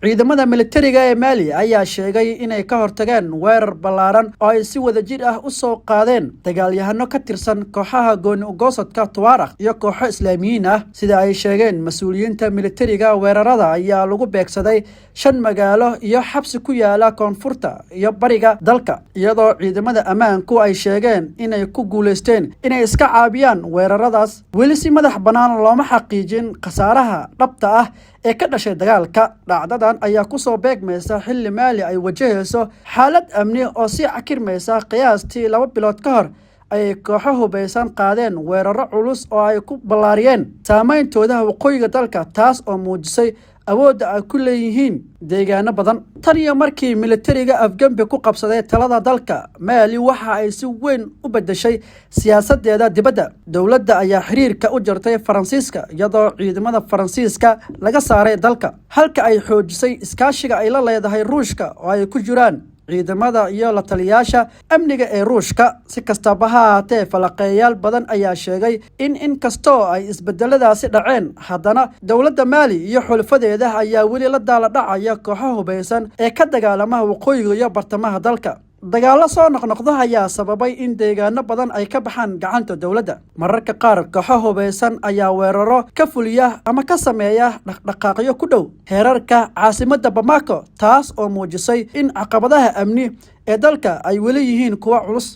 Ciidamada militariga ee Maali ayaa sheegay inay ka hortageen weerar ballaaran oo ay si wadajir ah u soo qaadeen dagaalyahano ka tirsan kooxaha gooni ugoosadka Tuwaaraq iyo kooxo Islaamiyiin ah. Sida ay sheegeen mas-uuliyiinta militariga, weerarada ayaa lagu beegsaday shan magaalo iyo xabsi ku yaala koonfurta iyo bariga dalka, iyadoo ciidamada ammaanku ay sheegeen inay ku guuleysteen inay iska caabiyaan weeraradaas. Weli si madax bannaan looma xaqiijin khasaaraha dhabta ah ee ka dhashay dagaalka. Dhacdadan ayaa kusoo beegmaysa xilli Maali ay wajahayso xaalad amni oo sii cakirmaysa. Qiyaastii 2 bilood ka hor ayay kooxo hubaysan qaadeen weeraro culus oo ay ku ballaariyeen saameyntooda waqooyiga dalka, taas oo muujisay awoodda ay ku leeyihiin deegaano badan. Tan iyo markii militariga afgembi ku qabsaday talada dalka Maali, waxa ay si weyn u beddeshay siyaasadeeda dibadda. Dowladda ayaa xiriirka u jartay Faransiiska, iyadoo ciidamada Faransiiska laga saaray dalka, halka ay xoojisay iskaashiga ay la leedahay Ruushka oo ay ku jiraan ciidamada iyo la taliyaasha amniga ee Ruushka. Si kastaba ha ahaatee, falaqeeyaal badan ayaa sheegay in inkastoo ay isbedeladaasi dhaceen, haddana dowladda Maali iyo xulafadeeda ayaa weli la daala dhacaya kooxo hubaysan ee ka dagaalama waqooyiga iyo bartamaha dalka. Dagaallo soo noqnoqda ayaa sababay in deegaano badan ay ka baxaan gacanta dowladda. Mararka qaar kooxo hubaysan ayaa weeraro ka fuliya ama ka sameeya dhaqdhaqaaqyo ku dhow heerarka caasimadda Bamako, taas oo muujisay in caqabadaha amni ee dalka ay weli yihiin kuwo culus.